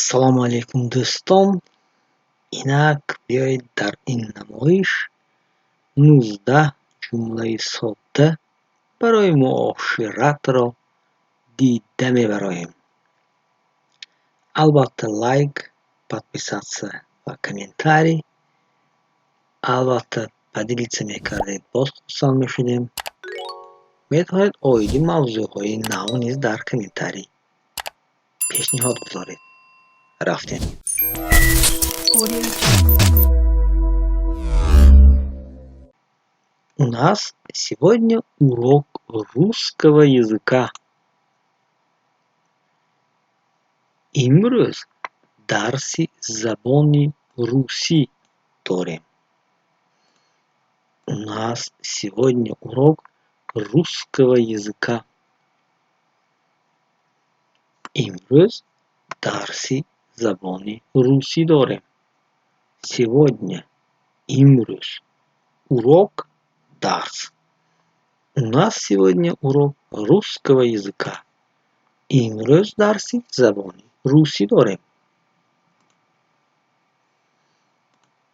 Ассалому алайкум, дӯстон! Инак, биёед, дар ин намоиш 19 ҷумлаи содда барои муоширатро дида мебароем. Албатта, лайк, подписаться ва комментарий, албатта, поделиться мекардед, боз хурсанд мешудем. Метавонед оиди мавзӯъҳои нав низ дар комментарий пешниҳод гузоред. Рафтем. Audio Jungle. У нас сегодня урок русского языка. Имрӯз дарси забони русӣ дорем. У нас сегодня урок русского языка. Имрӯз дарси забони русӣ дорем. Сегодня — имрӯз, урок — дарс. У нас сегодня урок русского языка. Имрӯз дарси забони русӣ дорем.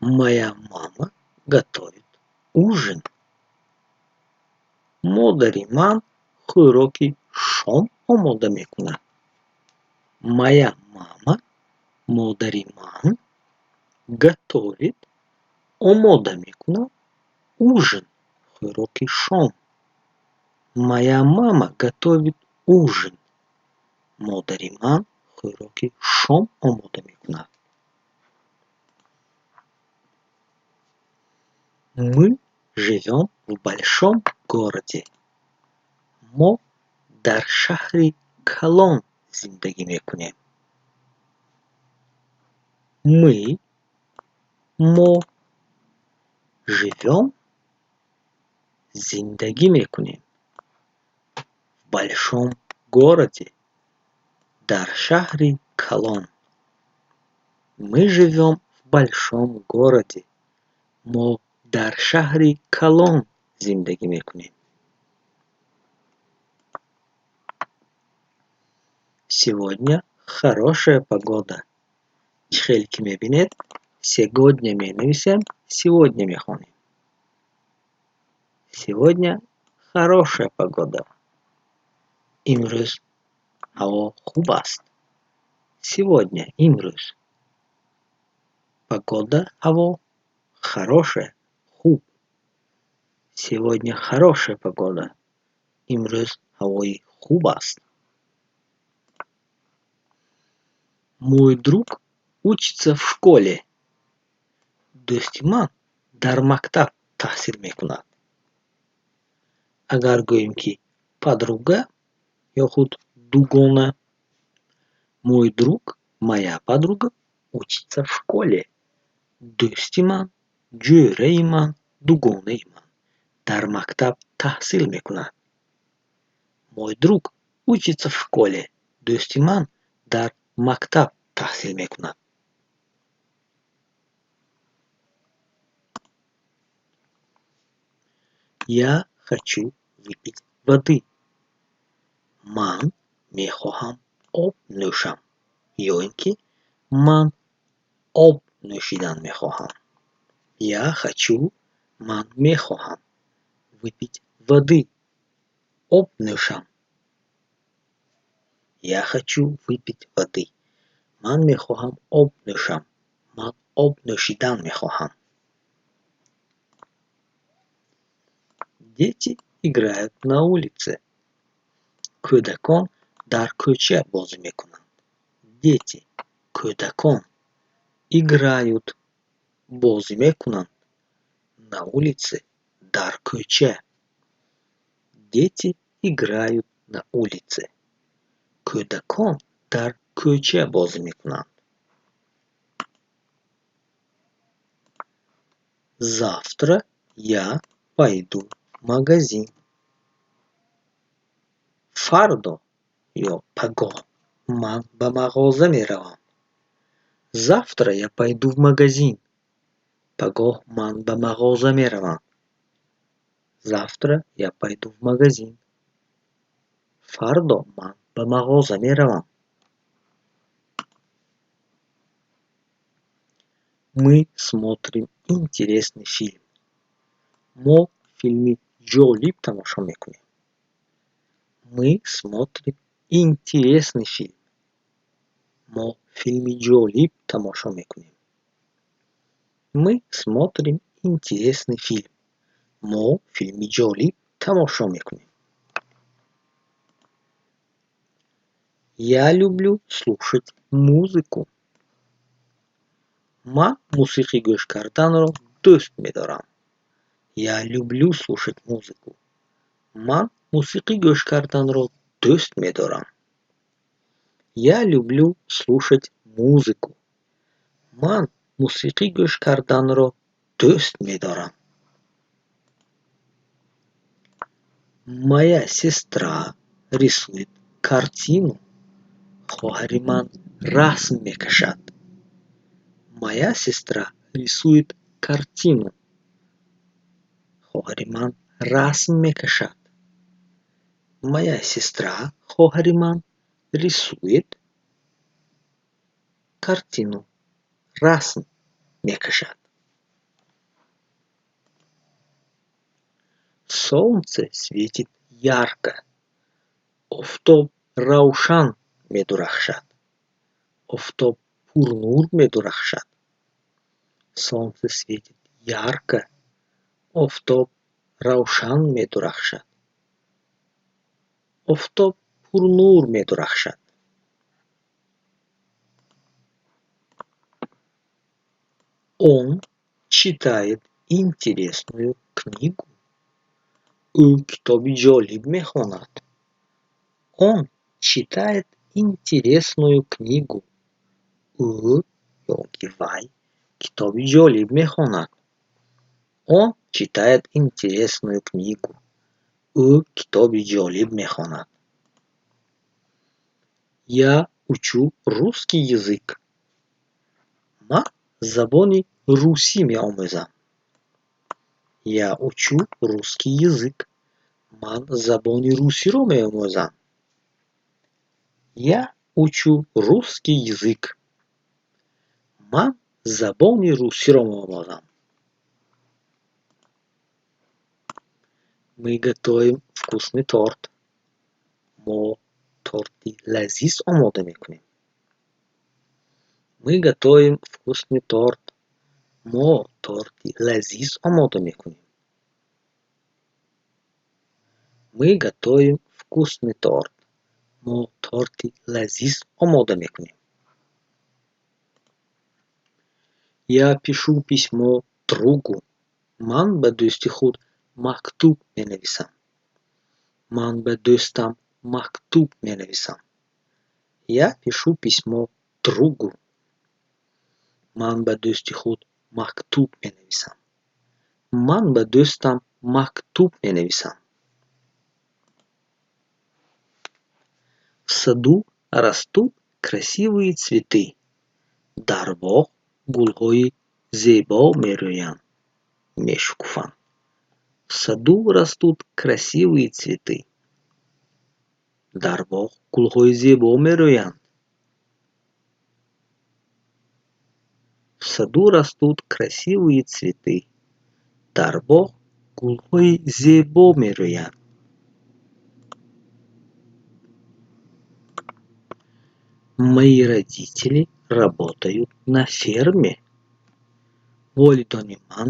Моя мама готовит ужин. Модари ман хӯроки шом омода мекунад. Моя мама — модари ман, готовит — омода мекунад, ужин — хӯроки шом. Моя мама готовит ужин. Модари ман хӯроки шом омода мекунад. Мы живём в большом городе. Мо дар шаҳри калон зиндагӣ мекунем. Мы — мо, живём — зиндагӣ мекунем, в большом городе — дар шаҳри калон. Мы живём в большом городе. Мо дар шаҳри калон зиндагӣ мекунем. Сегодня хорошая погода. Чӣ хел ки мебинед, сегодня менависем, сегодня мехонем. Сегодня хорошая погода. Имрӯз ҳаво хуб аст. Сегодня — имрӯз, погода — ҳаво, хорошая — хуб. Сегодня хорошая погода. Имрӯз ҳавои хуб аст. Мой друг учится в школе. Дӯсти ман дар мактаб таҳсил мекунад. Агар гӯем, ки подруга ё худ дугона, мой друг, моя подруга учится в школе. Дӯсти ман, ҷӯраи ман, дугонаи ман дар мактаб таҳсил мекунад. Мой друг учится в школе. Дӯсти ман дар мактаб таҳсил мекунад. Я хочу выпить воды. Ман мехоҳам об нӯшам ё ин ки ман об нӯшидан мехоҳам. Я хочу — ман мехоҳам, выпить воды — об нӯшам. Я хочу выпить воды. Ман мехоҳам об нӯшам. Ман об нӯшидан мехоҳам. Дети играют на улице. Кӯдакон дар кӯча бозӣ мекунанд. Дети — кӯдакон, играют — бозӣ мекунанд, на улице — дар кӯча. Дети играют на улице. Кӯдакон дар кӯча бозӣ мекунанд. Завтра я пойду в магазин. Фардо ё пагоҳ ман ба мағоза меравам. Завтра я пойду в магазин. Пагоҳ ман ба мағоза меравам. Завтра я пойду в магазин. Фардо ман ба мағоза меравам. Мы смотрим интересный фильм. Мо филми ҷолиб тамошо мекунем. Мы смотрим интересный фильм. Мо филми ҷолиб тамошо мекунем. Мы смотрим интересный фильм. Мо филми ҷолиб тамошо мекунем. Я люблю слушать музыку. Ман мусиқӣ гӯш карданро дӯст медорам. Я люблю слушать музыку. Ман мусиқӣ гӯш карданро дӯст медорам. Я люблю слушать музыку. Ман мусиқӣ гӯш карданро дӯст медорам. Моя сестра рисует картину. Хоҳари ман расм мекашад. Моя сестра рисует картину. Хоҳари ман расм мекашад. Моя сестра, хоҳари ман, рисует картину, расм мекашад. Солнце светит ярко. Офтоб равшан медурахшад. Офтоб пурнур медурахшад. Солнце светит ярко. Офтоб равшан медурахшад. Офтоб пурнур медурахшад. Он читает интересную книгу. Ӯ китоби ҷолиб мехонад. Он читает интересную книгу. Ӯ ёки вай китоби ҷолиб мехонад. Он читает интересную книгу. Ӯ китоби ҷолиб мехонад. Я учу русский язык. Ман забони русӣ меомӯзам. Я учу русский язык. Ман забони русиро меомӯзам. Я учу русский язык. Ман забони русиро меомӯзам. Мы готовим вкусный торт. Мо торти лазиз омода мекунем. Мы готовим вкусный торт. Мо торти лазиз омода мекунем. Мы готовим вкусный торт. Мо торти лазиз омода мекунем. Я пишу письмо другу. Ман ба дӯсти худ мактуб менависам. Ман ба дӯстам мактуб менависам. Я пишу письмо другу. Ман ба дӯсти худ мактуб менависам. Ман ба дӯстам мактуб менависам. В саду растут красивые цветы. Дар боғ гулҳои зебо мерӯянд, мешукуфанд. В саду растут красивые цветы. Дар боғ гулҳои зебо мерӯянд. В саду растут красивые цветы. Дар боғ гулҳои зебо мерӯянд. Мои родители работают на ферме. Волидони ман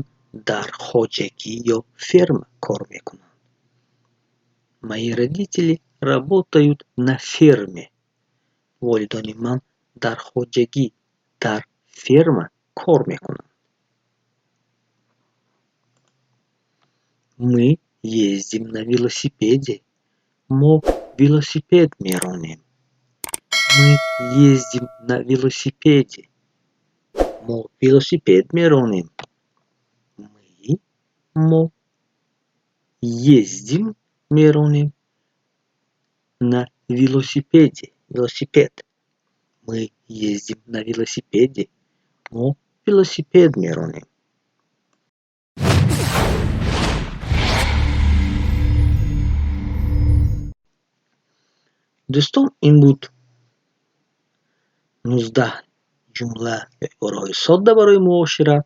дар хоҷагӣ ё ферма кор мекунанд. Мои родители работают на ферме. Волидони ман дар хоҷагӣ, дар ферма кор мекунанд. Мы ездим на велосипеде. Мо велосипед меронем. Мы ездим на велосипеде. Мо велосипед меронем. Мы, мо, ездим, меронем, на велосипеде. Велосипед. Мы ездим на велосипеде. Мо велосипед меронем. Дӯстон, ин буд 19 Ҷумла ё ибораҳои содда барои муошират.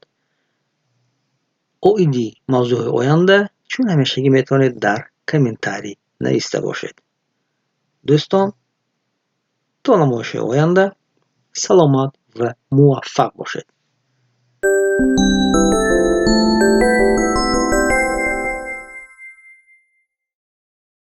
Оиди мавзӯъҳои оянда, чун ҳамешагӣ, метавонед дар комментарий нависта бошед. Дӯстон, то намоишҳои оянда саломат ва муваффақ бошед.